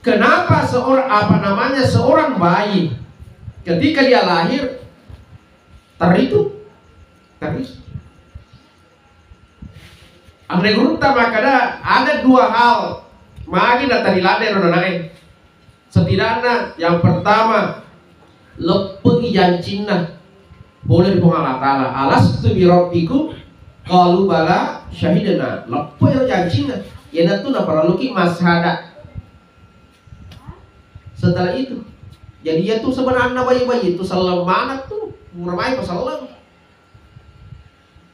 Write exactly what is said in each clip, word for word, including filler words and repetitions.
Kenapa seorang, apa namanya, seorang bayi ketika dia lahir teri tu, teri. Amre gurutta makkeda ada dua hal magi nateri ladde ro nanae. Setidaknya yang pertama, leppe'i jancinna pole ri Puang Allah Ta'ala, "Alastu bi rabbikum?" Qalu bala syahidna. Leppe'i jancinna. Iyanatu naparelluki massahada. Setelah itu, jadi iya tu sebenarnya bayi-bayi itu selleng maneng tu, mura mai paselleng.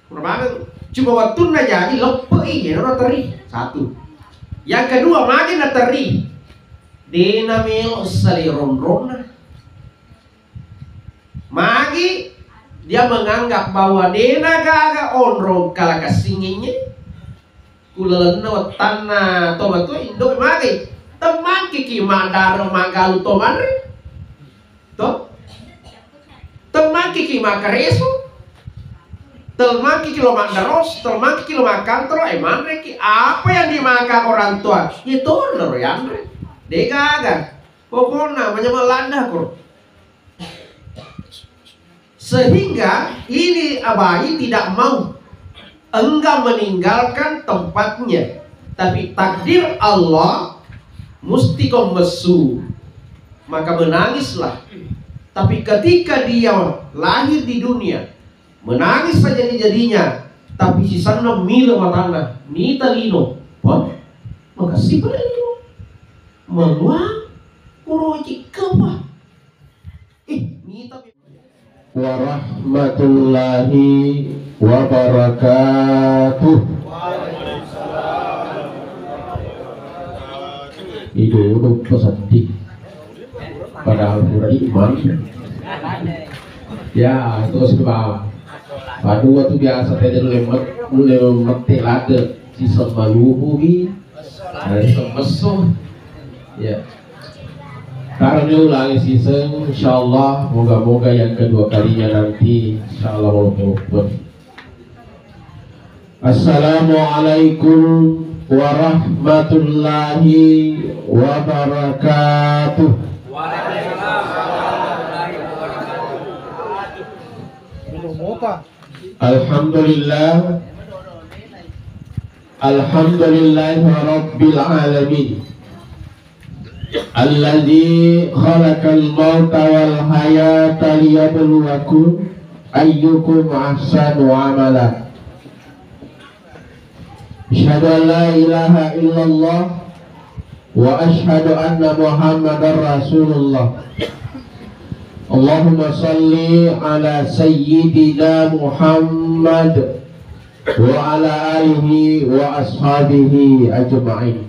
Mura maneng. Cuma wettunna jadi leppe'i, iya nateri. Satu. Yang kedua, magi nateri? Dena melo sali ronronna. Magi dia menganggap bahwa dena gaga onrong kalakassinginye. Kulalenna wettanna to matua indo magi. Temmangkiki maddare magalu to manre. To? Temmangkiki makkaresu. Temmangkiki lo maddaros, temmangkiki lo makkantoro, eh manreki. Apa yang dimakan orang tua? Iya tona ro yanre. Degaga. Pokokna manyameng ladda ko. Sehingga ini bayi tidak mau, enggan meninggalkan tempatnya. Tapi takdir Allah musti ko messu. Maka menangislah. Tapi ketika dia lahir di dunia, menangis saja jadinya, tapi sisenna milo matanna, mita lino. Wah, makasih pale lino. Menguang kuroji kepa. Ih, mita pi-, warahmatullahi wabarakatuh. Itu lupa sedih. Padahal pura iman. Ya, itu sebab. Padua tu biasa tadi lu lemet, lu lemet lada. Si sembaluhu bi. Nah, si sembeso. Ya. Karena ulangi siseng, insyaallah, moga-moga yang kedua kalinya nanti, insyaallah, walaupun. Assalamualaikum warahmatullahi wabarakatuh. Alhamdulillah. Alhamdulillahi rabbil alamin. Alladzi khalaqal mauta wal hayata liyabluwakum ayyukum ahsanu amala. Asyhadu an la ilaha illallah wa asyhadu anna Muhammadar Rasulullah. Allahumma salli ala sayyidina Muhammad wa ala alihi wa ashabihi ajma'in.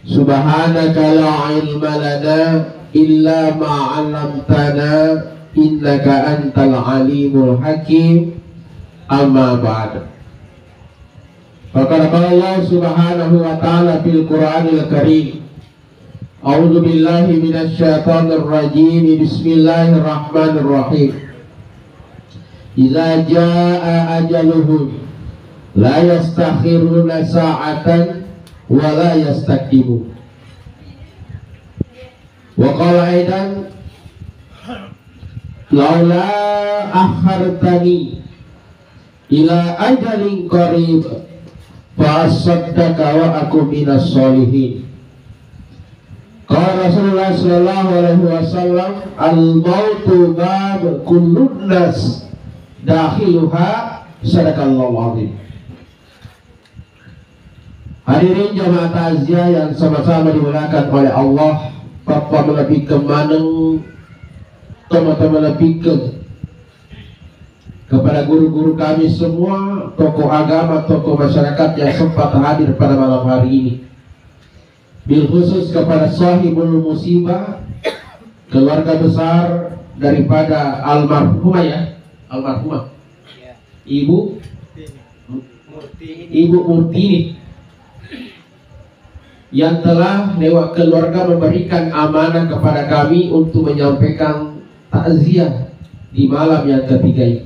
Subhanaka la ilma lana illa ma 'allamtana innaka antal alimul hakim. Amma ba'd. Faqad qala Allah subhanahu wa ta'ala fil Qur'anil Karim. A'udzu billahi minasy syaithanir rajim. Bismillahirrahmanirrahim. Idza jaa ajaluhum la yastakhiruna sa'atan wa la yastaqdimun. Wa qala aidan, laula akhartani ila ajalin qarib fa asaddaqa wa akun minas sholihin. Qala Rasulullah sallallahu alaihi wasallam, al mautu bab kullun nas dakhiluha. Sadaqallahul azim. Hadirin jamaah takziah yang sama-sama dimuliakan oleh Allah, pappa malebbikkeng maneng, tomatoa malebbikkeng kepada guru-guru kami semua, tokoh agama, tokoh masyarakat yang sempat hadir pada malam hari ini. Bil khusus kepada sahibul musibah, keluarga besar daripada almarhumah, ya, almarhumah. Ibu Ibu Murtini yang telah lewat keluarga memberikan amanah kepada kami untuk menyampaikan takziah di malam yang ketiga ini.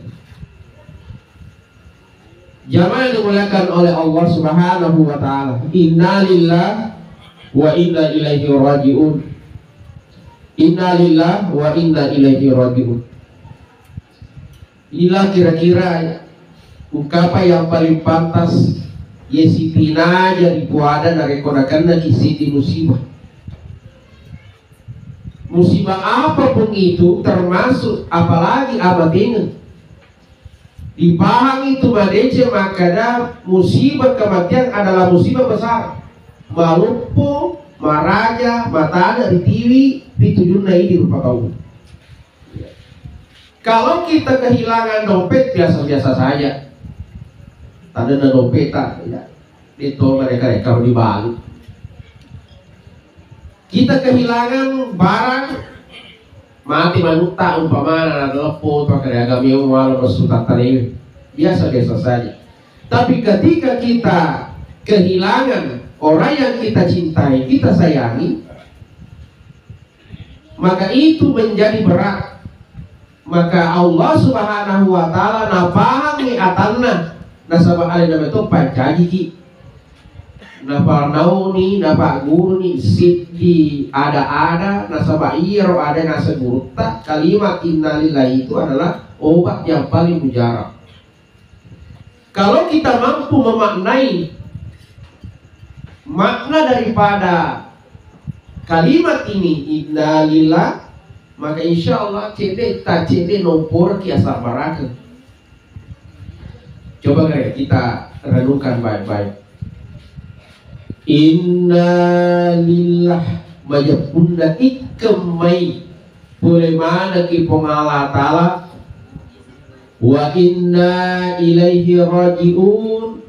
Jamaah yang dimuliakan oleh Allah Subhanahu wa Ta'ala, innalillah Wa inna ilaihi raji'un. Innalillah wa inna ilaihi raji'un. Inilah kira-kira ungkapan yang paling pantas ye sitinaja ripuada narekko nakennaki siddi musibah. Musibah apapun itu, termasuk apalagi amatengeng. Dipahami tu madeceng makkeda musibah kematian adalah musibah besar. Maloppo, maraja, matane ritiwi, pitujunna idi rupa tau. Kalau kita kehilangan dompet, biasa-biasa saja. Tadena dompeta, ya. Itu mereka-reka dibalu. Kita kehilangan barang, mati manutta umpamana, na telepon, pakai agama yang walau bersutata ini. Biasa-biasa saja. Tapi ketika kita kehilangan orang yang kita cintai, kita sayangi, maka itu menjadi berat. Maka Allah Subhanahu wa Ta'ala napahangngi atanna, nasaba alena meto pancajiki. Napanauni, napagguruni siddi ada-ada, nasaba iyaro ada naseng gurutta, kalimat innalillahi itu adalah obat yang paling mujarab. Kalau kita mampu memaknai makna daripada kalimat ini, innalillah, maka insya Allah cedde, ta cedde nomporki asabbarakeng. Coba kare kita renungkan baik-baik. Innalillah, majeppunna ikkemmai pole manekki Puang Allah Ta'ala, wa inna ilaihi raji'un,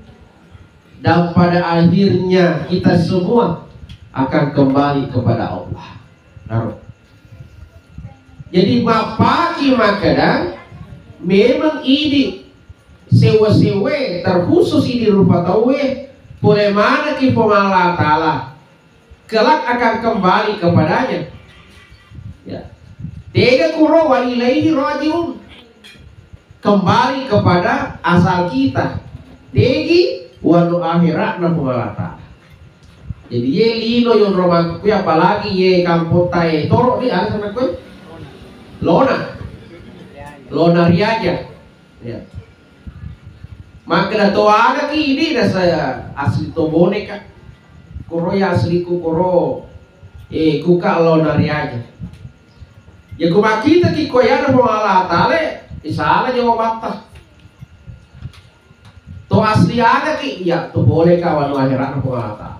dan pada akhirnya kita semua akan kembali kepada Allah. Naro. Jadi mappaki makkeda memang idi sewa-sewae, terkhusus idi rupa tauwe, pole manekki Puang Allah Ta'ala, kelak akan kembali kepadanya. Ya. Tega kuro wa ilaihi raji'un. Kembali kepada asal kita. Tegi wanu akhiratna Puang Allah Ta'ala. Jadi ye lino yonro mangkukue, apalagi ye kampong tae toro ni ada sana kue. Lona. Lona riaja. Ya. Makkeda to aga ki idi nasa asli to Boneka. Koro ya asliku koro, eh, kuka Lona riaja. Ya ku makkitaki ko iyana Puang Allah Ta'ala, eh, salah jawabatta. To asli aga ki, iya to pole ka wanu akhiratna Puang Allah Ta'ala.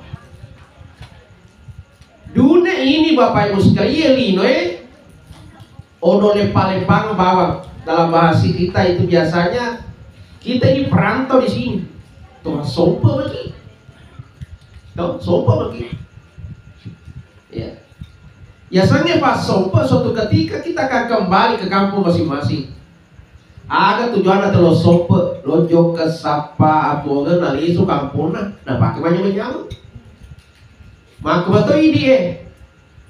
Dunia ini Bapak Ibu sekalian, lino e, ono lepa-lepang bawang. Dalam bahasa kita itu biasanya kita ini perantau di sini. To sompa bagi. To sompa bagi. Ya. Ya, sangge pas sompa, suatu ketika kita akan kembali ke kampung masing-masing. Aga tujuanna telo sompa, lo jokka sappa atuongeng na lisu kampungna, na pake manyameng-nyameng. Makkumato idi e,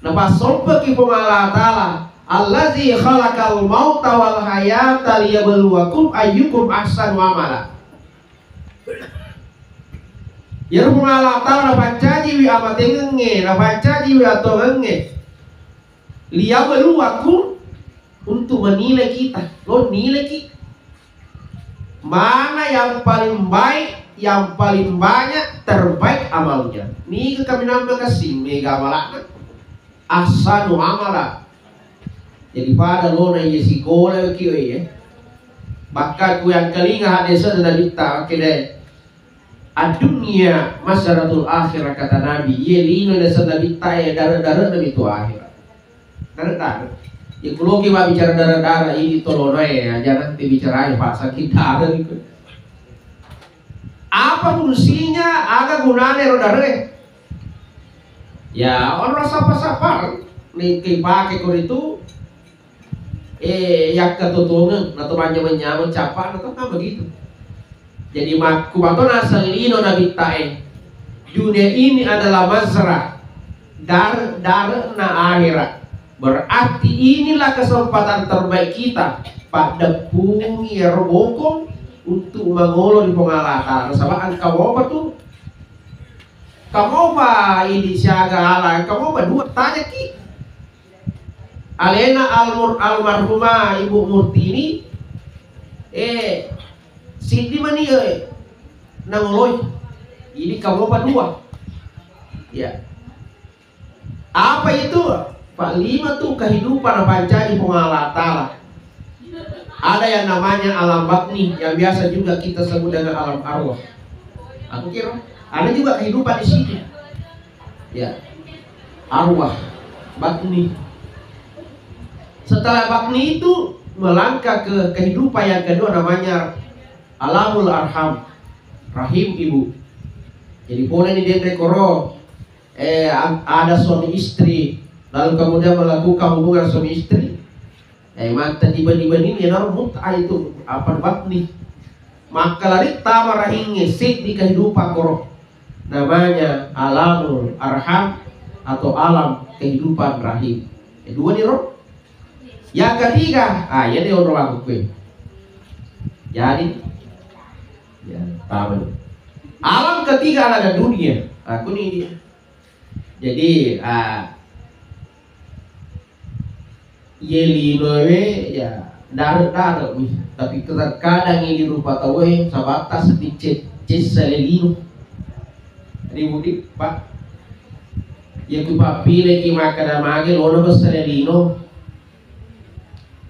napassompaki Puang Allah Ta'ala, allazi khalaqal mauta wal hayata liyabluwakum ayyukum ahsanu amala. Iyaro Puang Allah Ta'ala napancajiwi amatengengnge, napancajiwi atuongengnge. Liyabluwakum, untuk menilai kita, lo nilai ki. Mana yang paling baik, yang paling banyak, terbaik amalnya. Niga kaminang makessing, mega amalakna. Ahsanu amala. Jadi pada lona iya sikola ki, oh iya. Bahkan ku yang kelinga hadisna Nabitta, oke deh. Ad-dunya mazratul akhirah, kata Nabi. Iye lino naseng Nabitta e, dare-dare nami tu akhirat. Dare-dare. Ya kuloki wa bicara dare-dare ini tolona e, aja nanti bicara e pasang kita ada gitu. Apa fungsinya, aga gunane ro dare? Ya, orang sapa-sapa ni kipake ko itu, eh, yakka totongeng, nato manyameng-nyameng capana to, kan begitu. Jadi makkumato naseng lino Nabitta e, dunia ini adalah mazra, dar-, darena akhirat. Berarti inilah kesempatan terbaik kita, paddeppungi ero bokong untuk mangolo ri Puang Allah Ta'ala. Nasaba engka mopa tu Kamopa idi siaga ala, kamopa dua, tajaki. Alena almur-, almarhumah Ibu Murtini, eh, siddi mani, eh, nangoloi. Ini kamopa dua. Ya. Apa itu? Pak, lima tuh kehidupan apa yang jadi Puang Allah Ta'ala. Ada yang namanya alam batni, yang biasa juga kita sebut dengan alam arwah. Aku kira ada juga kehidupan di sini. Ya, arwah, batni. Setelah batni itu melangkah ke kehidupan yang kedua, namanya alamul arham, rahim ibu. Jadi boleh ni denre koro, eh, a-, ada suami istri, lalu kemudian melakukan hubungan suami istri, eh, mata dibanding-banding ya, mut'ah itu, apa, batni. Maka lari tama rahingnge, seddi kehidupan koro. Namanya alamul arham atau alam kehidupan rahim. Ya, dua ni ro. Yang ketiga, ah, iya deh, orang aku kue. Jadi, ya, tahu. Alam ketiga adalah dunia. Aku ni dia. Jadi, ah, iye linoe, ya, dare-dare mi. Tapi terkadang ini rupa tauwe sabatta sedikit cessa le lino. Ribut, Pak. Ya, ku pappile ki makkeda mage lono bessa le lino.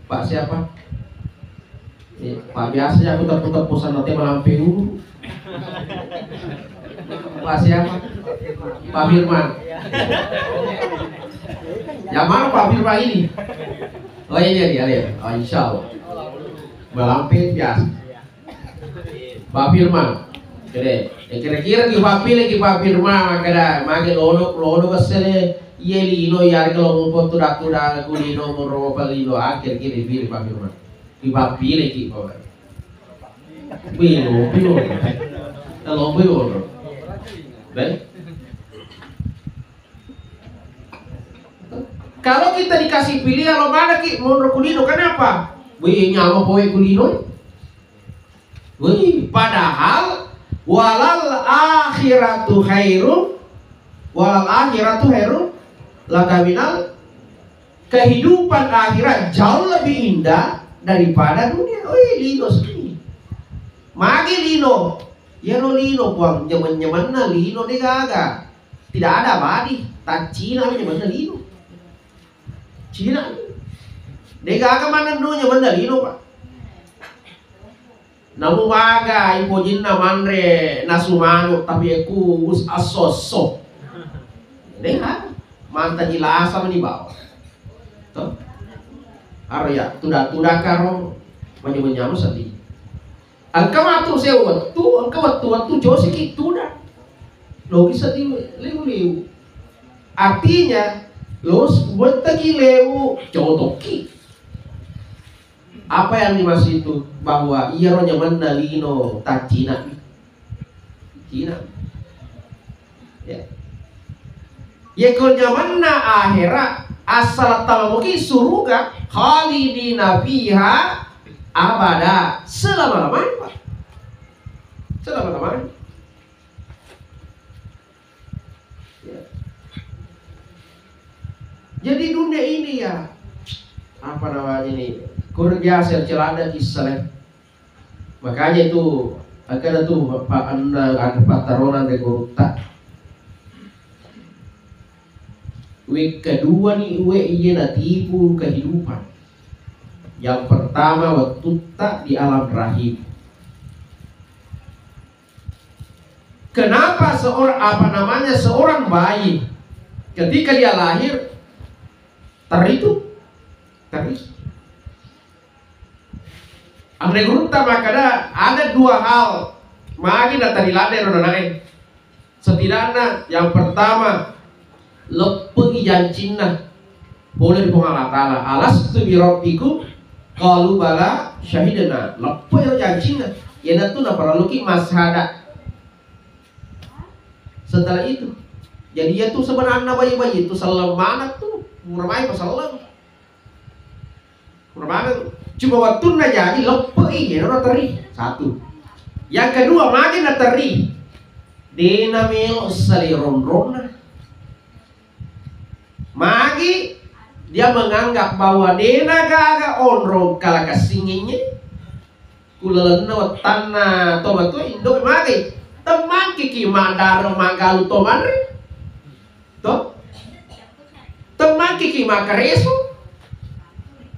Pak siapa? Eh, Pak, biasanya aku tepuk-tepuk sana teh malampe dulu. Pak siapa? Pak Firman. Yang mana Pak Firman ini? Oh, ini dia, lihat. Oh, insya Allah. Malampe biasa. Pak Firman. Kere, eh, kira-kira ki Pak Firman, ki Pak Firman, makkeda mage lono, lono bessa le, iye lino, iya kalau mau foto datu daku lino, mau ropa lino, akhir kira pilih Pak Firman. Ki Pak Firman ki, Pak. Bino, bino. Kalau bino. Baik. Kalau kita dikasih pilihan, lo mana ki, mau ku lino, kenapa? Wih, nyawa poe ku lino. Wih, padahal walal akhiratu khairum, walal akhiratu khairum laka minal, kehidupan akhirat jauh lebih indah daripada dunia. Wih, lino sekali. Magi lino, yero lino, Puang, nyaman-nyamanna lino de gaga. Tidak ada abadi, taccina nyamanna lino. Cina. De gaga manennu nyamanna lino, Pak. Namu maga ipojinna manre nasu manu, tapi eku us-, asso-asso. Deha, manta jilasa mani bawa. Toh? Aro ya, tuda-tuda karo, manyameng-nyameng sedih. Engka matu se wettu, engka wettu-wettu josi ki tuda. Logi sedih lewu-lewu. Artinya, los wettaki lewu, cotoki. Apa yang dimaksud itu? Bahwa iyaro nyamanna lino taccina. Cina. Ya. Yeko nyamanna ahera, asal tamamuki suruga, khalidina fiha abada, selama-lamanya, Pak. Selama-lamanya. Ya. Jadi dunia ini ya, apa namanya ini, luar biasa celana kisah. Makanya itu, akan itu Pak Anna ada pataronan dari Gorutta. We kedua ni we iye natipu kehidupan. Yang pertama, wettutta di alam rahim. Kenapa seorang, apa namanya, seorang bayi ketika dia lahir, teri tu, teri. Anre Gurutta makkeda, ada dua hal magi nateri ladde ro nanae. Setidaknya yang pertama, leppe'i jancinna pole ri Puang Allah Ta'ala. "Alastu bi rabbikum?" Qalu, "Bala, syahidna." Leppe'i ro jancinna. Iyanatu naparelluki massahada. Setelah itu, jadi iya tu sebenarnya bayi-bayi itu selleng maneng tu, mura mai paselleng. Mura maneng. Cuma wettunna jaji leppe'i, iyaro nateri. Satu. Yang kedua, magi nateri. Dena melo sali ronronna. Magi dia menganggap bahwa dena gaga onrong kalakassingingnge. Kulalenna wettanna to matua indo magi. Temmaki ki maddareng magalu to manre. To? Temmaki ki makkareso,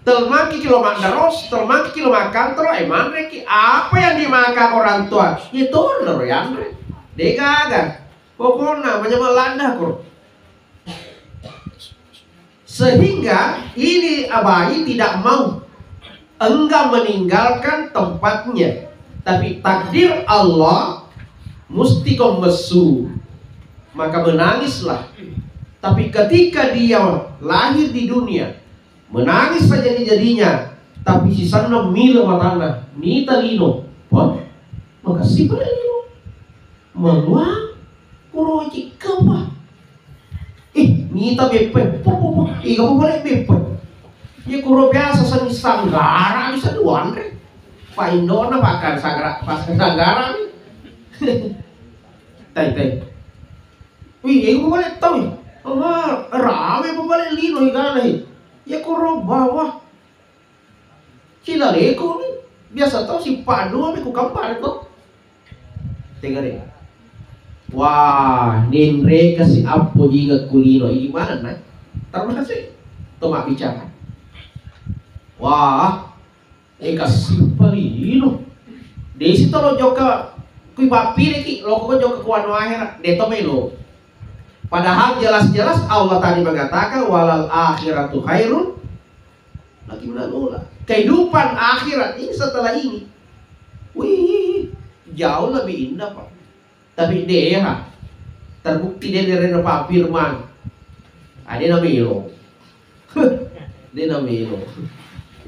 temmaki ki lo maddaros, temmaki ki lo makkantoro, eh, manre ki. Apa yang dimakan orang tua, itu lo yanre. Degaga. Pokokna manyameng ladda ko. Sehingga ini abai tidak mau, enggan meninggalkan tempatnya. Tapi takdir Allah musti ko messu. Maka menangislah. Tapi ketika dia lahir di dunia, menangis saja jadinya, tapi sisanna mile matanna, nita lino. Wah, makasih pale lino. Malua, kuroci kepa. Ih, nita beppe. Po, po, po. Iga pale beppe. Iya kuro biasa seni sanggara bisa duanre. Pa indona pakan sanggara, pakan sanggara ni. Tai, tai. Wih, iga pale tau. Oh, rame pale lino igana. Iya kuro bawah. Cilaleko ni, biasa tau si padua mi ku kampar ko. Tegare. Wah, nenre kasi appo jinga kulino. Ini mana na? Termasuk to mabbicara. Wah, eka simpalino. Desi tolo joka kui papire ki, loko joka kuano akhirat. Deto melo. Padahal jelas-jelas Allah tadi mengatakan walal akhiratu khairun lagi menalola. Kehidupan akhirat ini setelah ini, wih, jauh lebih indah, Pak. Tapi deh, ha, terbukti deh dari Pak Firman. Ada nama ilo. Dia nama ilo.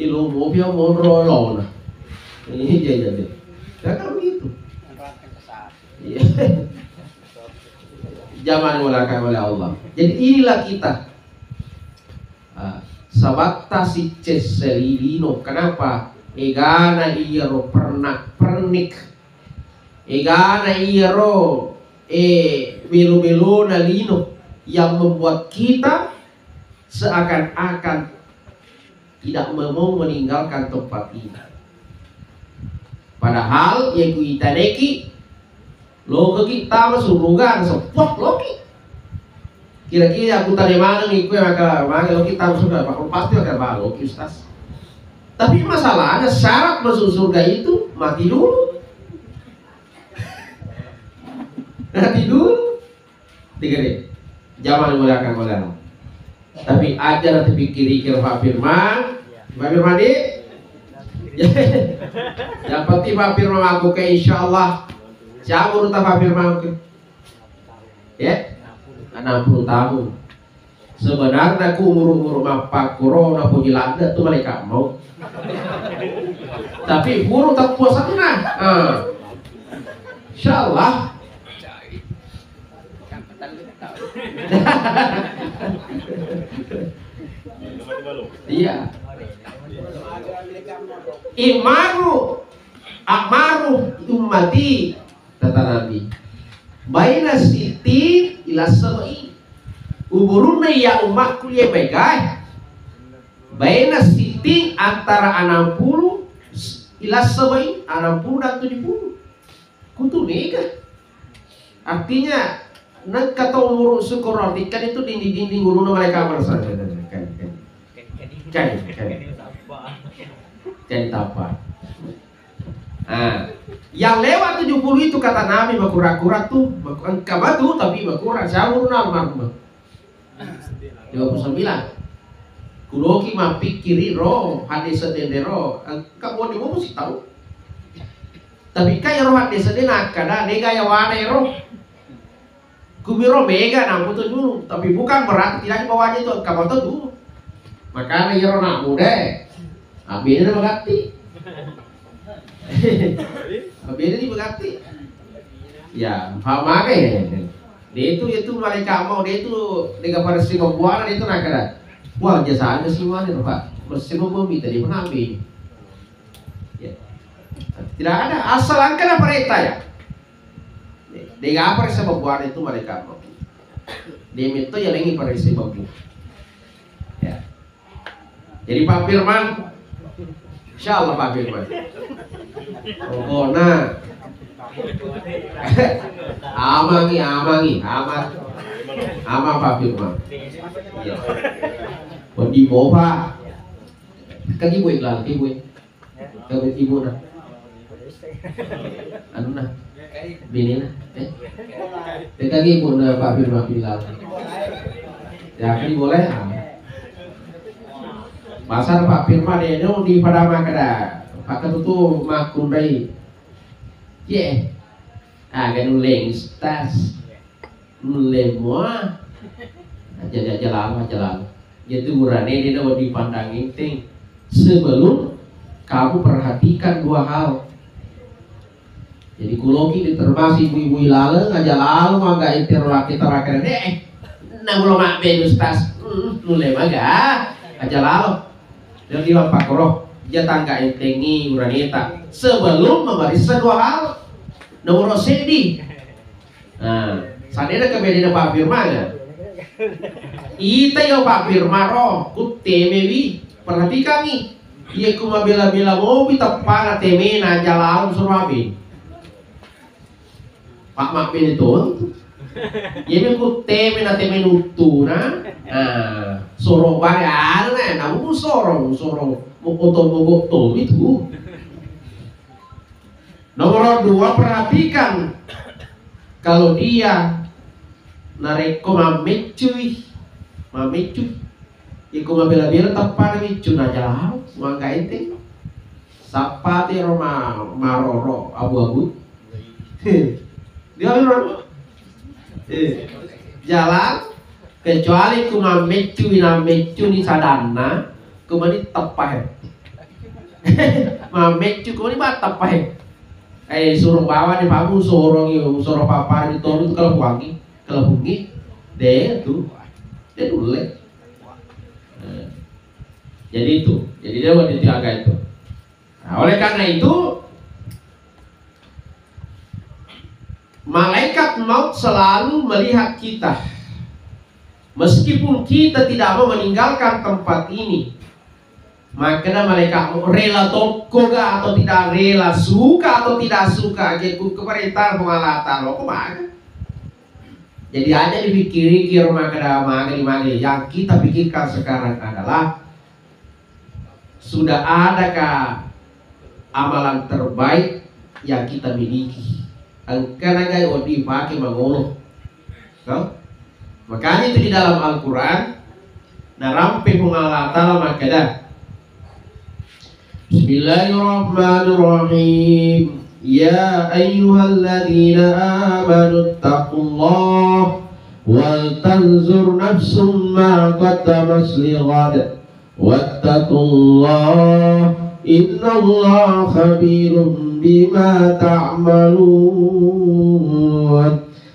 Ilo mobil monro lona. Ini dia jadi. Kan begitu. Iya. Zaman mulakan oleh Allah. Jadi inilah kita. Ah, sabatta siccesse lino. Kenapa? Egana iyaro pernak-pernik. Egana iyaro, eh, melo-melona lino yang membuat kita seakan-akan tidak mau meninggalkan tempat ini. Padahal ya ku itaneki, lokoki tama suruga, sepuh loki. Kira-kira aku tanya mana nih, kue maka mana loki tama suruga, Pak? Pasti akan balo, Ustaz. Tapi masalahnya syarat masuk surga itu mati dulu. Mati dulu. Tiga deh. Zaman mulai akan mulai. Tapi aja nanti pikir-pikir Pak Firman. Pak Firman di. Yang penting Pak Firman aku ke insya Allah. Siapa urutan Pak Firman aku? Ya? Enam puluh tahun. Sebenarnya ku umur-umur mappakkuro napoji ladde tu malaikat maut. Tapi guru tak puasanna. Ah. Insya Allah. Iya. Imaru amaru ummati, kata Nabi. Baina sittin ila sab'in. Umurunna iya ummakku iya megae. Baina sittin, antara enam puluh ila sab'in, enam puluh dan tujuh puluh. Kutu mega. Artinya, nengka to umuru syukur artikan itu dinding-dinding uluna malaikat merasa. Kan, kan. Kan, kan. Kan tapa. Nah, yang lewat tujuh puluh itu kata Nabi makura-kura tuh, mak-, engka batu tapi makura, siapa uluna almarhum? Dua puluh sembilan. Kuloki mappikkiri ro, hadis sedende ro. Engka boni mo mesti tahu. Tapi kai ro hadis sedende nakkada, dega yawana ro. Kumiro mega namu tu dulu, tapi bukan berarti tidak dibawa aja itu, engka batu dulu. Makanya iyaro nak muda, abis ini magatti. Abis ini magatti. Ya, paham aja ya. Dia itu, itu malaikat mau, dia itu dengan pada si pembualan itu nak kena. Wah, jasa aja sih mana, Pak. Mesti mau minta dia pernah ambil. Ya. Tidak ada, asal angkat perintah ya. Dega paressa bebbuanna itu malaikat maut. De metto yalengi paressa bebbu. Ya. Jadi Pak Firman, insya Allah Pak Firman. Pokoknya amangi, amangi, aman, aman Pak Firman. Ya. Kondi bofa, kaki bue, kaki bue. Kamu ibu na. Anu na. Bini na. Eh. Teka ibu na Pak Firman bilang. Ya, kan boleh. Ah. Pasal Pak Firman de no di pada makkeda. Pak Ketutu makkunrai. Ye. Ah, kan uleng stas. Mulle mua. Aja, aja lama, aja lama. Jadi urane de na wedding pandang enteng. Sebelum kamu perhatikan dua hal. Jadi kuloki di termasuk ibu-ibu laleng aja lalo mangga entero laki terakhir de. Nah, mulo mabbe Ustaz. Hmm, mulle maga. Aja lalo. Jadi apa koro? Jatangga entengi uraneta. Sebelum memeriksa dua hal. Nomor seddi. Nah, sanena kebedena Pak Firman ya. Ita yo Pak Firman ro, kuttemewi, perhatikangi. Iya ku mabela-bela mopi teppana temena aja lalo surabi. Pak mabbene to. Iya me kutteme na teme nuttuna. Nah, soro bare anu na, namu soro, soro mo oto mogok to itu. Nomor dua, perhatikan kalau dia narekko mammeccui, mammeccui, iko mabela-bela teppana miccu na jalau, mangga enteng. Sappate ro ma-, maroro abu-abu. Dia ro. Eh, jalan. Kecuali ku mammeccui, nammeccuni sadanna, kumani teppa he. Mammeccu kumani ba teppa he. Eh, suro bawa ni pamu sorongi, soro papari tonu tu kalau buangi, kalau bungi, de tu, de nulle. Nah, jadi itu, jadi dia waktu itu agak itu. Nah, oleh karena itu, malaikat maut selalu melihat kita. Meskipun kita tidak mau meninggalkan tempat ini, maka malaikat maut rela tokko ga atau tidak rela, suka atau tidak suka, ke ku keperintah pengalatan lo kemana? Jadi aja dipikir-pikir maka maka di mana. Yang kita pikirkan sekarang adalah sudah adakah amalan terbaik yang kita miliki? Engkana gai wedding pake mangolo. No? Makanya itu di dalam Al-Quran, narampe Puang Allah Ta'ala makkeda, Bismillahirrahmanirrahim. Ya ayyuhalladzina amanu taqullaha wal tanzur nafsum ma qaddamat lighad. Wattaqullah, innallaha khabirum bima ta'malun.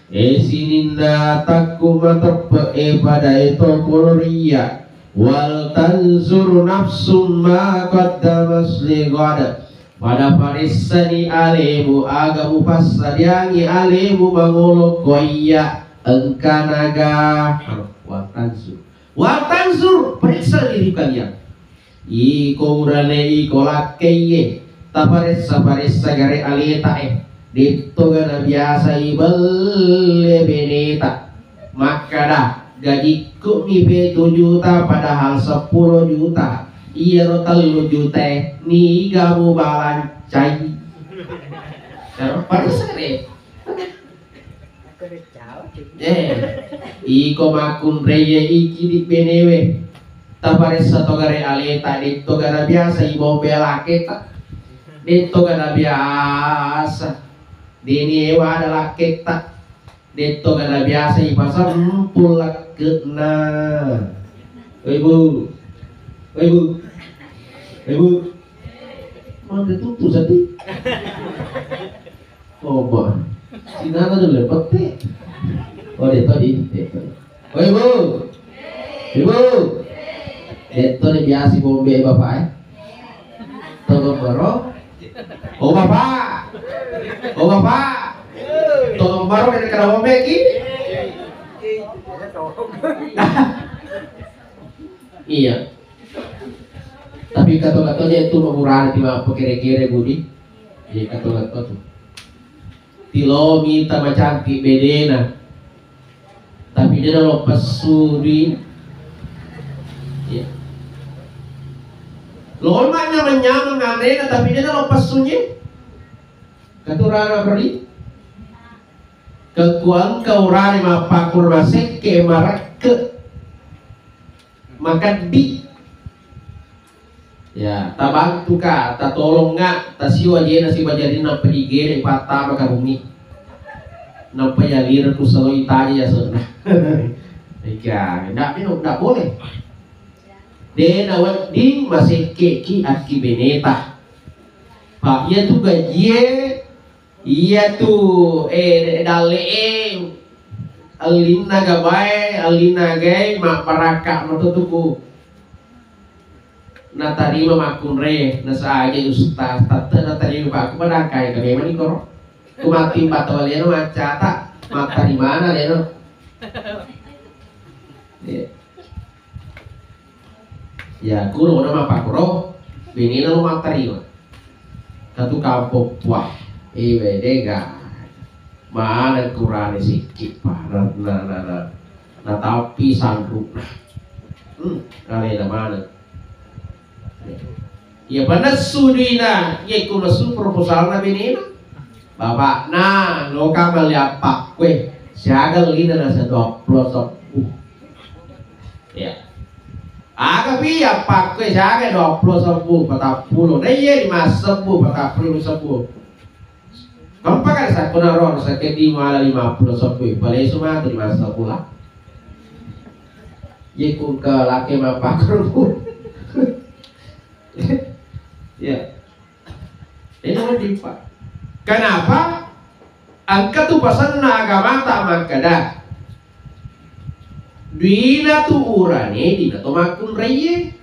E sininna takku mateppe'e pada e to koloria. Wal tanzur nafsum ma qaddamat lighad. Pada paressani alemu aga mupassadiangi alemu mangolo koiya engkanaga. Wal tanzur. Wa tanzur, periksa diri kalian. Iko urane, iko lakkaiye, taparessa-paressa gare aleta e. Detto gana biasa ibelle beneta. Makkada, gajikku mi pitu juta padahal seppulo juta. Iyaro tellu juta e, niga mubalancai. Paressa gare. Eh, iko makkunraie iki di benewe. Taparessa to gare aleta, detto gana biasa ibombe laketa. Detto gana biasa. Deni ewa ada laketa. Detto gana biasa ipasempul lakkena. Oi, Bu. Oi, Bu. Oi, Bu. Mangga tutu sati. Coba. Sinana dulu pete. Oh, detto di, detto. Oi, Bu. Ibu. Detto ni biasa bombe bapak e. Toko boro. Oh, bapak. Oh, bapak. Tolong baru dari kena wameki. Iya. Tapi kato-katonya itu mau berani tiba apa kere-kere budi. Iya, kato-kato tu. Tilomi tama cantik bedena. Tapi dia lo pessu di. Iya. Lo maknya menyameng anrena tapi dia lo pessunya. Katurana beri. Kekuang kau rani mappakur masekke marekke. Makeddi. Ya, tabantu ka, tatolong nga, tasiwa jena sibajarinna nampa digere pattama ka bumi. Nampa yalire ku saloi taja ya sona. Ika, ndak mino, ndak boleh. De nawedding masekke ki akki beneta. Pak, iya tu gajie Iya tu, eh, dalle'e, ellinna gabae, ellinna gae, mabbarakka meto tu ku natarima makkunrai, nasaja ustaz, tette natarima, Pak, ku pada kai ka memang ni koro. Ku mati empat waliana macata, matarimana leno. Iya. Ya, kulo na mappakuro, benena lo mattarima. Katu kampong, wah, iwe dega. Mana kurane sikit, Pak. Na, na, na, na, na tapi sanrukna. Hmm, alena mana. Iya, panessu duina, iya, ku messu proposalna benena. Bapakna, loka melli appakkue, siaga lina nasa dua puluh sebbu. Iya. Aga pi appakkue siaga dua puluh sebbu, patappulo. Na iya lima sebbu, patappulo sebbu. Kempa kan sakuna ron, sakedi mala lima puluh sebbu, palesu matu lima sebbu lah. Iya ku ke laki mappakuru. Iya. Ini wajib, Pak. Kenapa? Engka tu pasenna agamata makkeda, duina tu urane, dina to makkunraie.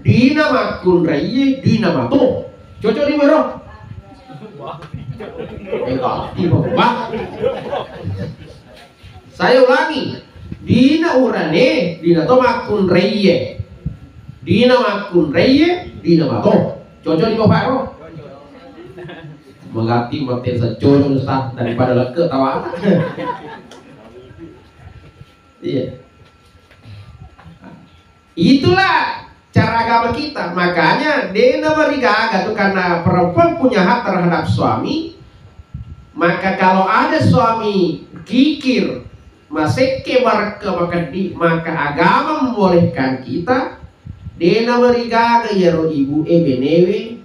Duina makkunraie, duina mato. Cocok ni, Bro? Eh, pasti, Bro. Wah. Saya ulangi, dina urane, dina to makkunraie. Dina makkunraie, dina mato. Cocok di Bapak, Bro? Mengganti mati secono, Ustaz, daripada leke tawa. Iya. Itulah cara agama kita. Makanya, de namarigaga tu karena perempuan punya hak terhadap suami. Maka kalau ada suami kikir, masekke, marekke, makeddi, maka agama membolehkan kita, de namarigaga iyaro ibu'e benewe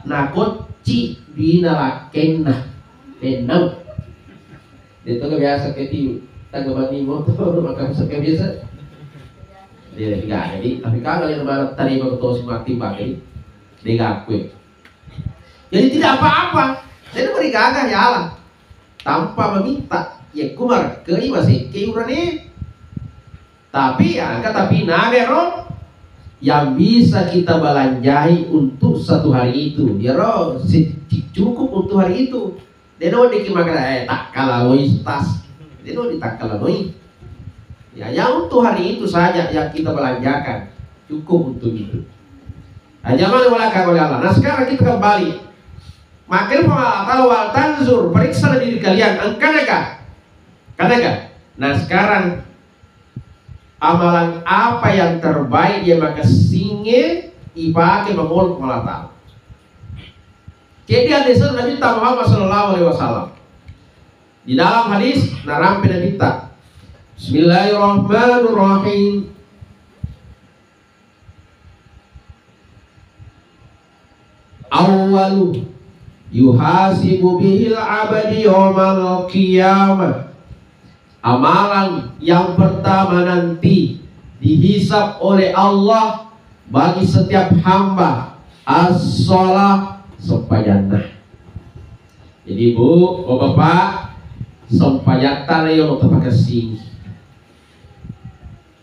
nakocci dina lakkenna. Ennau. Deto ke biasa ke ti, tangga bani motor, maka bisa ke biasa. Dia tidak jadi, tapi kagak yang mana tadi mau tosi mati pakai, dia gakui. Jadi tidak apa-apa. Jadi beri gagah ya Allah. Tanpa meminta, ya kumar ke iwa sekke urane. Tapi ya, angka tapi nagero yang bisa kita balanjai untuk satu hari itu. Ya roh, si-, cukup untuk hari itu. Dena weddikki makkeda, eh, takkalaloi, Ustaz. Dena wedding takkalaloi. Ya, yang untuk hari itu saja yang kita belanjakan. Cukup untuk itu. Nah, jamaah yang dimuliakan oleh Allah. Nah, sekarang kita kembali. Makanya Allah Ta'ala, "Wal tanzur, periksa diri kalian, engkanaga?" Kanaga? Nah, sekarang amalan apa yang terbaik yang maka singe ipake mamolok Allah Ta'ala? Jadi hadis Nabi Muhammad sallallahu alaihi wasallam. Di dalam hadis narampe Nabi ta. Bismillahirrahmanirrahim. Awwalu yuhasibu bihil abadi yaumal qiyamah. Amalan yang pertama nanti dihisab oleh Allah bagi setiap hamba as-shalah, sempajanna. Jadi, Bu, Bapak, sempajatta na yo tapakessing.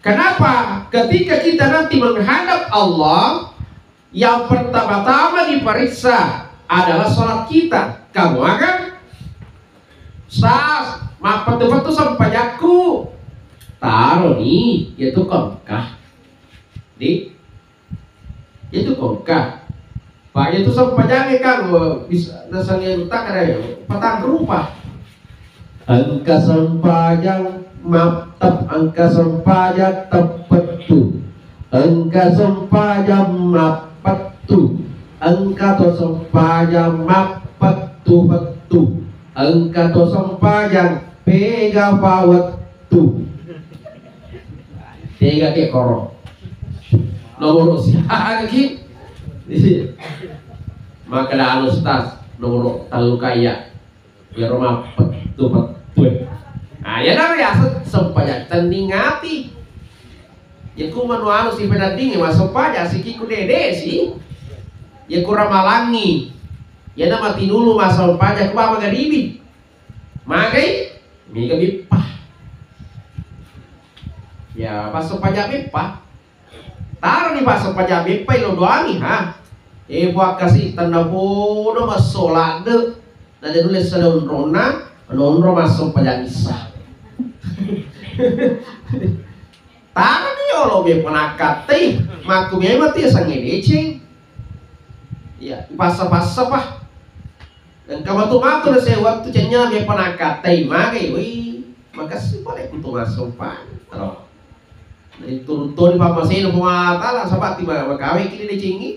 Kenapa? Ketika kita nanti menghadap Allah, yang pertama-tama diperiksa adalah sholat kita. Kamu akan Ustaz, mappettu-pettu sempajakku. Taroni, iyatu ko engka. Di, iyatu ko engka. Pak, iyatu sempajangnge kan, bisa nasengnge utak ada ya, patang rupa. Engka sempajang mattep, engka sempajang teppettu, engka sempajang mappettu, engka to sempajang mappettu-pettu, engka to sempajang pega pawettu. Tega ke koro. Nomor siaga ki? Maka anu, Ustaz, nomor tellu kaya. Iyaro mappettu-pettu e. Ah, iyana riaseng sempajang tenning ati. Iyaku manu anu si pedaddingnge massempajang siki ku dede si. Iyaku ramalangngi. Iyana matinulu massempajang ku magaribi. Magai, mega beppa. Ya, pas sempajang beppa. Taroni passempajang beppai lo doangi, ha. Eh, puakkasi tennapodo masso ladde. Nade nulle sada onronna, onro massempajang issa. Taroni yolo beppa nakkattei, makku memang tu ya sange deceng. Iya, ipassa-passa pa. Engka matu-matu na sewa tu cennya beppa nakkattei magai, woi, makassi pale kutu massempajang. Terus. Jadi turun toni pammasena Puang Allah Taala, saba' tiba makaweki ni decengi.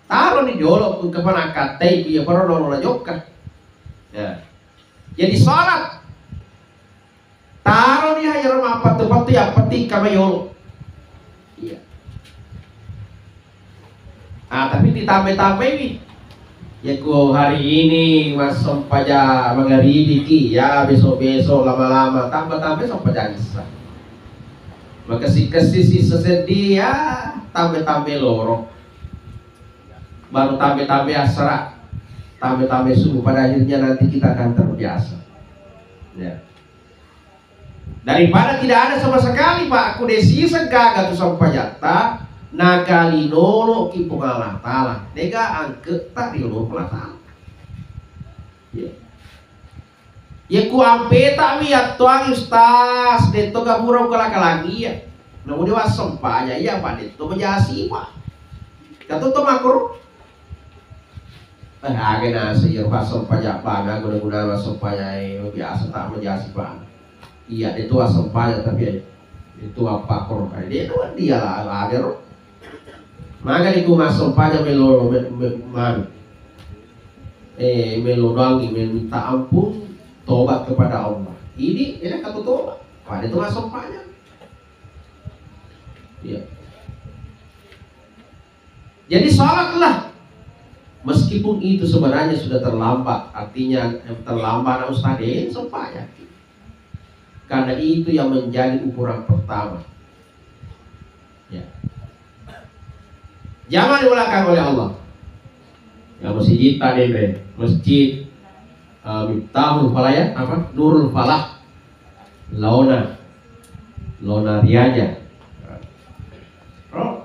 Taroni jolo, engka pa nakkattei, iya paro nolo najokka. Ya. Jadi salat. Taroni ha iyaro mappettu-pettu, yang penting kama yolo. Iya. Ah, tapi ditambai-tambaiwi. Yako hari ini massempajang magaribi ki, ya besok-besok lama-lama tambah-tambah sempajang issa. Makessi-kessi sisa seddi, ya tambah-tambah loro. Baru tambah-tambah asara, tambah-tambah subuh. Pada akhirnya nanti kita akan terbiasa. Ya. Daripada tidak ada sama sekali, Pak, ku desiseng gaga tu sempajatta, nakalinolo ki Puang Allah Taala. Dega angketta ri Puang Allah Taala. Ya. Ya ku ampeta mi yattoangi Ustaz, detto gapura ukala-kalangi ya. Namu dewa sempajang iya, Pak, detto majasi, Pak. Katu to makuru. Eh, aga naseng iyaro passempajang bana, guna-guna massempajang, eh, biasa ta majasi bana. Iya, itu assempajang, tapi itu apa koro? Eh, dia doang dia lah, ada ro. Maka itu massempajang melo, me-, me-, manu. Eh, melo doangi, meminta ampun, tobat kepada Allah. Ini, ini kata tobat. Pada itu massempajang. Iya. Jadi salatlah, meskipun itu sebenarnya sudah terlambat, artinya, eh, terlambat, nah, Ustaz, eh, sempat yakin. Karena itu yang menjadi ukuran pertama. Ya. Jangan dilupakan oleh Allah. Ya, masjid tadi, Bre. Masjid, eh, Miftahul Falah, ya, apa? Nurul Falah. Laona. Laona Riaja. Oh.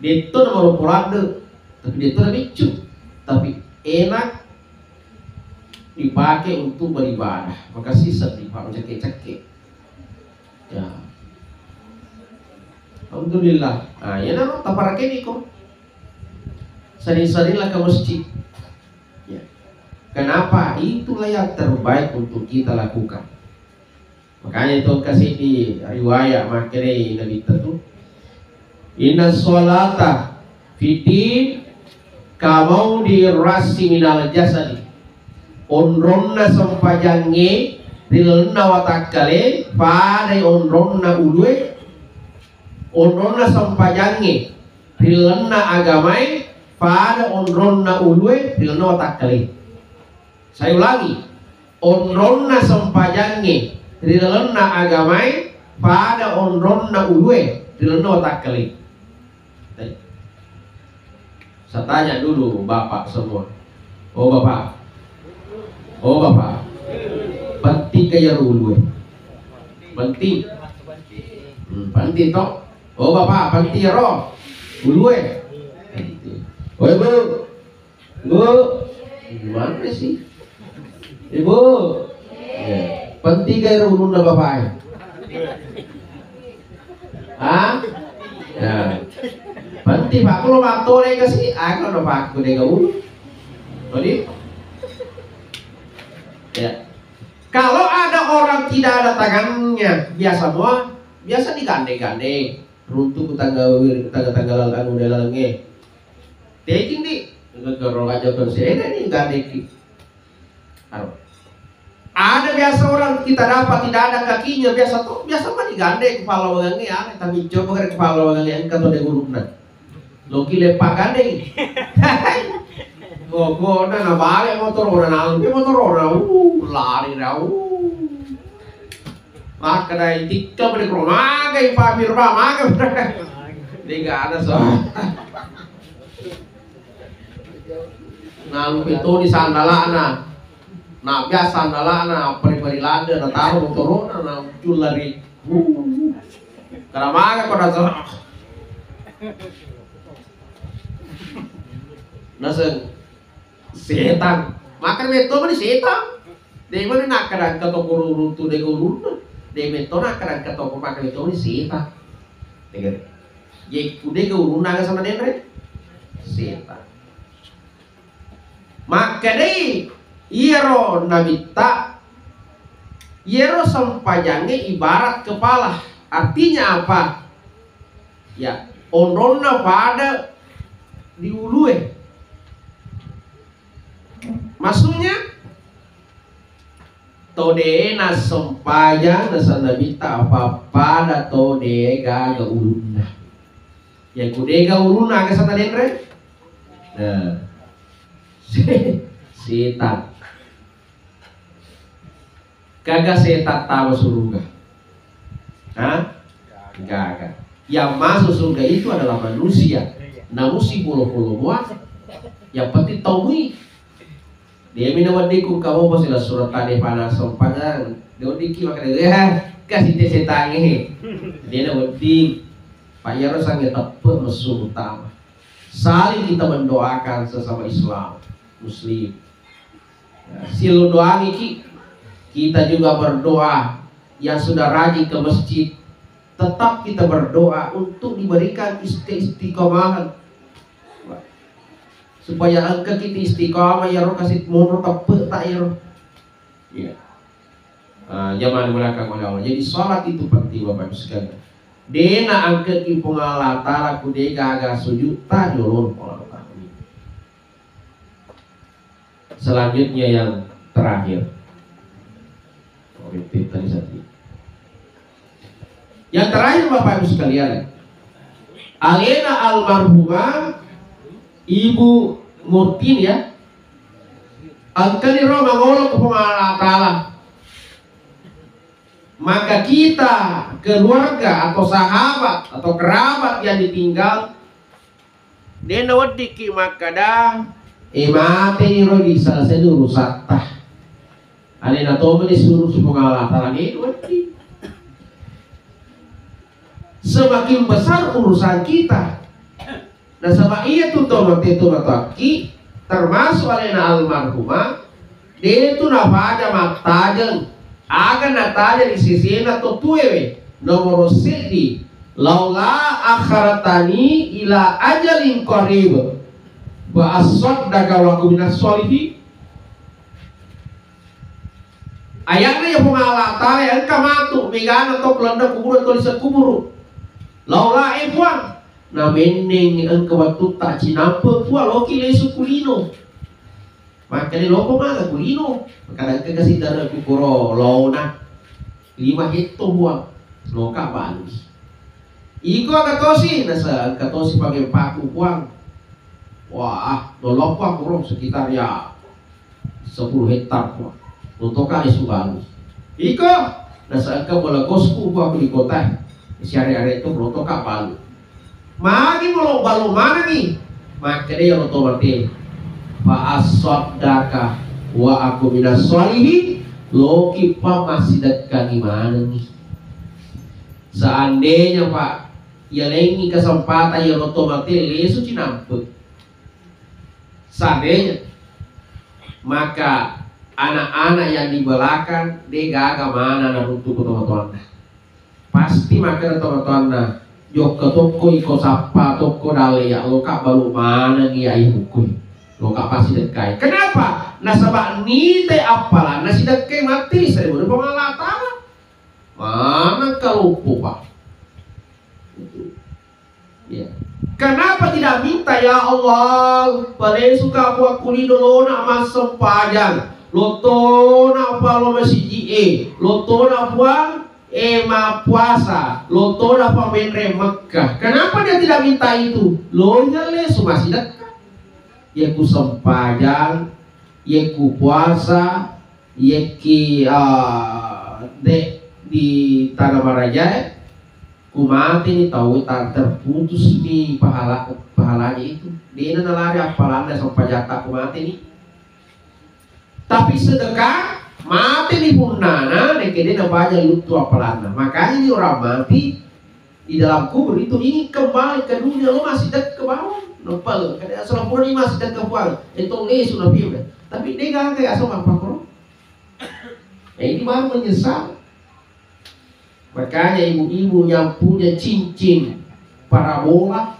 Detto na maropo ladde, tapi detto na biccu, tapi enak dipakai untuk beribadah. Makassi seddi, Pak, macekke-cekke. Ya. Alhamdulillah. Nah, ya, nama taparakeni ko. Sering-seringlah ke masjid. Ya. Kenapa? Itulah yang terbaik untuk kita lakukan. Makanya itu kasih di riwayat makere Nabi tentu. Inna sholata fid din kamaudi rasi minal jasadi. Onronna sempajangnge ri lalenna watakkale padai onronna ulue. Onronna sempajangnge ri lalenna agamae pada onronna ulue ri lalenna watakkale. Saya ulangi, onronna sempajangnge ri lalenna agamae pada onronna ulue ri lalenna watakkale. Saya tanya dulu Bapak semua. Oh, Bapak. Oh, Bapak. Penting ke ya ulue? Penting. Hmm, penting toh? Oh, Bapak, penting ya, Roh? Ulue? Penting. Oh, Ibu. Bu, gimana sih? Ibu, Penting ga ero ulunna bapak e? Ha? Ya. Penting, Pak, kalau matole kasi, aku na Pak, aku dega ulu. Jadi, ya. Kalau ada orang tidak ada tangannya, biasa mua, biasa digandeng-gandeng. Runtu ku tangga, tangga-tangga anu dalangnge. Teking di, gero aja kan sede ni gandeng ki. Aro. Ada biasa orang kita dapat tidak ada kakinya, biasa tuh, biasa mah digandeng kepala wangange, ya, tapi coba kepala wangange engka to de guruna. Loki lepak gandeng. Pokokna nabale motorona, naampe motorona, uh, lari dah, uh. Makkedai tikka beli kro magai pamir ba maga. Dega ada so. Nampe toni sandalana. Nah, biasa sandalana, pari-pari lada, na taro motorona, na ucul lari. Uh. Karena maga kau dasar. Naseng setan. Makan metto mani setan. De mana nakadang ke toko runtu de guruna. De metto nakadang ke toko makan metto mani setan. Dengar. Ye kude guruna aga sama denre. Setan. Makkedai iyaro nabitta, iyaro sempajangnge ibarat kepala. Artinya apa? Ya, onronna pada di ulue. Maksudnya, to de nassempajang naseng nabitta apa-pada to de gaga ulunna. Ya, ku dega ulunna aga sata denre? Nah. Setan. Gaga setan tama suruga? Hah? Gaga. Yang masuk surga itu adalah manusia. Namun si polo-polo mua, yang penting tahu mui. Dia mina wedding ku kamu pasti lah surat tadi panas sempadan. Dia wedding ki makan dia kasih teh setange. Dia na wedding. Pak Yaro sange teppe messu utama. Saling kita mendoakan sesama Islam, Muslim. Nah, silu doangi ki. Kita juga berdoa yang sudah rajin ke masjid. Tetap kita berdoa untuk diberikan is-, keistiqomahan. Supaya engka kita istiqomah ya ro, kasih monro teppe tak ya ro. Iya. Ah, jamaah di belakang oleh Allah. Jadi salat itu penting Bapak Ibu sekalian. Dena angkeki Puang Allah Taala ku de gaga sujud ta jolon Puang Allah Taala. Selanjutnya yang terakhir. Oh, itu tadi satu. Yang terakhir Bapak Ibu sekalian, alena almarhumah Ibu Murtin ya, engkani ro mangolo ke Puang Allah Taala. Maka kita keluarga atau sahabat atau kerabat yang ditinggal, de naweddikki makkada, e, mateni ro di selesai urusatta. Alena tomani suruh Puang Allah Taala, de wedding. Semakin besar urusan kita, nasaba iya tu tomate tu matoakki, termasuk alena almarhumah, de tu napada mattajeng, aga natajeng ri sesena to tuewe, nomoro seddi, laula akharatani ila ajalin qarib, fa assaddaqa wa aku minas sholihin. Ayakna ya Puang Allah Taala, engka matu megana to landa kuburu, to lise kuburu. Laula e Puang, na menneng engka wettu ta cinampe Puang, loki lesu kulino. Makkeda loko mala kulino, makkeda engka kasi dara kukuro laona. Lima hetto Puang, loka balu. Iko aga tosi, nasa engka tosi pagempaku Puang. Wah, lolokku aku ro sekitar ya sepuluh hektar, Puang. Lotoka lesu balu. Iko, nasa engka bola kosku, Puang, aku di kota. Siare-are tu lotoka balu. Magi molo balu manengi. Makkeda ya lo tomate. Fa assaddaqa wa aku minas sholihin. Loki pa massidekkangi manengi. Seandainya, Pak, yalengi kesempatan ya lo tomate lesu cinampe. Seandainya, maka Anak-anak yang di belakang, de gaga mana naruntu ku tomatoanna. Pasti makkeda tomatoanna, "Jokka tokko iko sappa tokko dalle ya, loka balu maneng iya ibuku. Loka pasti dekkai." Kenapa? Nasaba nite appalanna sidekkai matti ri seribu rupa Allah Ta'ala. Maneng kaloppo, Pak. Ya. Kenapa tidak minta, "Ya Allah, palesuka Puang kuli dolona massempajang, lottona Puang lo masiji e, lottona Puang e mappuasa, lottona Puang menre Mekah." Kenapa dia tidak minta itu? Lo iya lesu masih dekat. Ya ku sempajang, ya ku puasa, ya ki, ah, de di tanah maraja, Ku mate ni tau ta-, terputus ni pahala, pahalanya itu. Dena nalari appalanna sempajatta ku mate ni. Tapi sedekah mate ni punnana, nekke dena baja luttu appalanna. Makanya ni orang mati di dalam kubur itu ingin kembali ke dunia, lo masih dekat ke bawah. Nempel, kada asal pura ni masih dekat ke bawah. Itu lesu na piye. Tapi dia gak kayak asal apa kok. Nah, ini baru menyesal. Makanya ibu-ibu yang punya cincin parabola,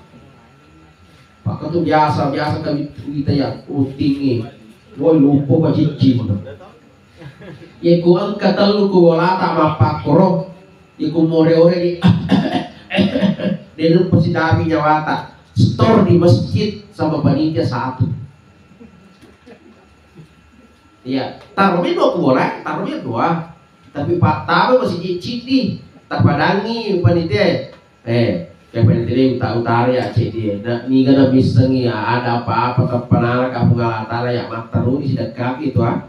maka tu biasa-biasa kami kita ya, "Oh, tinggi. Woi, lupa apa cincin." Ya ku engka tellu ku bolata mappakkoro. Ya ku more-ore di, dia lupa si dami nyawata. Store di masjid sama panitia satu. Iya, taromi dua ku bola, taromi dua. Tapi pattama masih ciddi, tapadangi panitia. Eh, ya panitia uta-, utara ya ciddi. Na, niga na missengi ya, ada apa-apa tappanala kapung Allah Ta'ala ya matteruni sidekkapi itu, ah.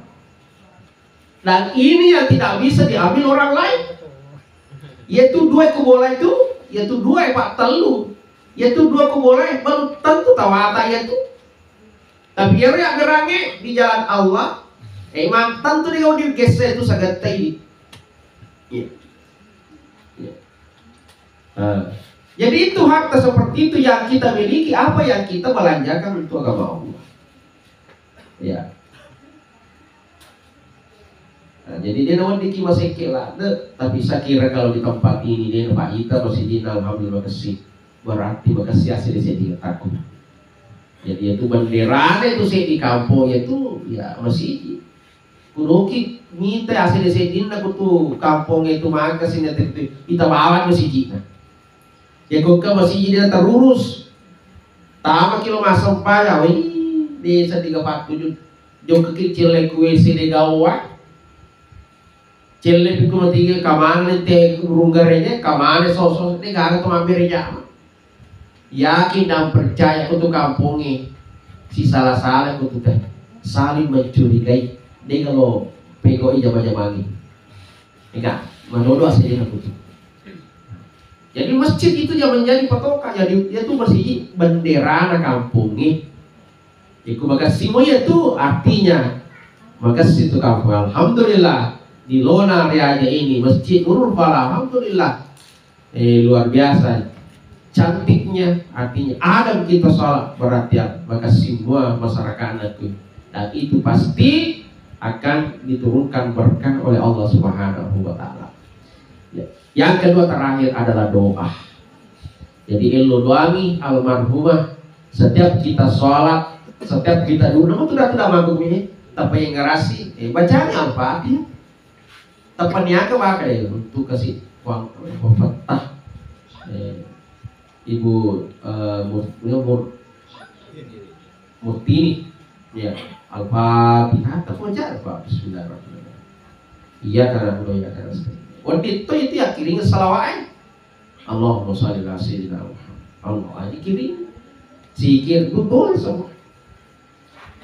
Dan ini yang tidak bisa diambil orang lain. Yaitu dua ku bola itu, yaitu dua pak telu, yaitu dua ku bola, belum tentu tawata yaitu. Tapi iyaro yaggerangnge di jalan Allah, eh, imang tentu de' gau digesse itu sagetta idi. Iya. Iya. Nah, jadi itu harta seperti itu yang kita miliki, apa yang kita belanjakan untuk agama Allah. Ya. Nah, jadi de' naweddikki masekke ladde, tapi saya kira kalau di tempat ini de' napaita masih alhamdulillah makessing. Berarti makessing hasil seddi takut. Jadi itu benderana itu seddi kampung itu ya masih. Kudoki mita hasil seddinna kutu kampung itu maka sini kita bawa masih. Yako engka masiji de' terurus. Tama kilo masempajang, wih, desa tiga empat tujuh. Jokka ki celle ku W C de' gawa. Celle piku matiga kamane te urung gereja, kamane soso de' gaga to mabbere jama. Yakin dan percaya kutu kampongnge si sala-sala kutu teh saling mencurigai de' galo pegoi jama-jamangi. Ega, manodo asli kutu. Jadi masjid itu yang menjadi patokan, jadi itu masih benderana kampung nih. Iku makessing mo iya tu artinya makessing tu kampung. Alhamdulillah di Lona Riaja ini masjid Nurul Falah, alhamdulillah, eh, luar biasa cantiknya, artinya ada kita sholat berarti makessing mua masyarakat itu, dan itu pasti akan diturunkan berkah oleh Allah Subhanahu wa Ta'ala. Ya. Yang kedua terakhir adalah doa. Jadi elo doangi almarhumah. Setiap kita sholat, setiap kita doa, namun tidak tidak mampu ini, tapi yang ngerasi, eh, bacanya Al-Fatihah. Tapi niaga maka deh untuk kasih uang, uang petah. Eh, Ibu, eh, Mur-, Mur-, Murtini. Ya, Al-Fatihah, tapi baca Al-Fatihah. Bismillahirrahmanirrahim. Iya karena udah ya karena sekali. Waddi to itu ya kiring salawat. Allahumma shalli ala sayyidina Muhammad. Allah, ini kiring. Zikir, betul semua.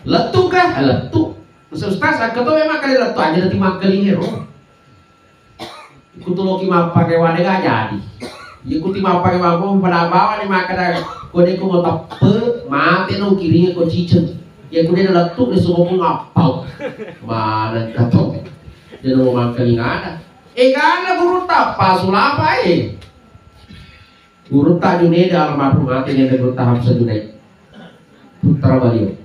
Lettu kah? Ah, lettu. Ustaz, aku tuh memang kali lettu aja nanti makan ini, roh. Kutuloki mappake wade ga jadi. Iya kuti mappake mabbo pada bawa ni makkeda, ko de ko moteppe, mate no kiringe ko ciceng. Iya ku de lettu de sumo ku ngappau. Mana kato. De no mangkeling ada. Eh, gana guru tappa sulapa, eh. Gurutta Junaid almarhum mate, nende Gurutta Hamzah Junaid. Putra beliau.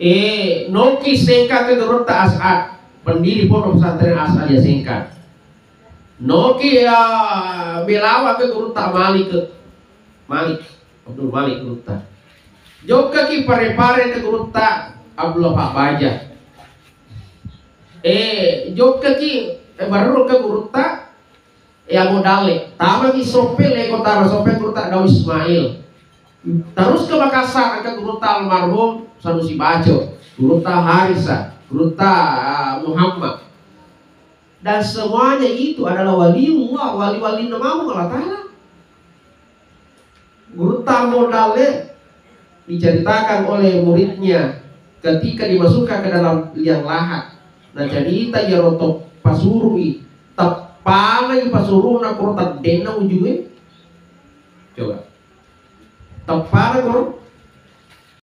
Eh, noki Sengkang ke gurutta As'ad, pendiri Pondok Pesantren As'ad ya Sengkang. Noki ya Belawa ke gurutta Malik, Malik, Abdul Malik gurutta. Jokkaki Pare-Pare ke gurutta Abdullah Pak Baja. Eh, jokkaki eh, Barru ke gurutta eh, Abu Dalle. Tamaki Soppeng, le kotana Soppeng gurutta Daud Ismail. Terus ke Makassar ke gurutta almarhum Sanusi Baco, gurutta Harisa, gurutta ah, Muhammad. Dan semuanya itu adalah waliullah, wali-wali namanya Allah Ta'ala. Gurutta Ambo Dalle diceritakan oleh muridnya ketika dimasukkan ke dalam liang lahat. Nah, cerita ya roto pasurui, teppana i pasuruna koro teddenna ujunge. Coba. Teppana koro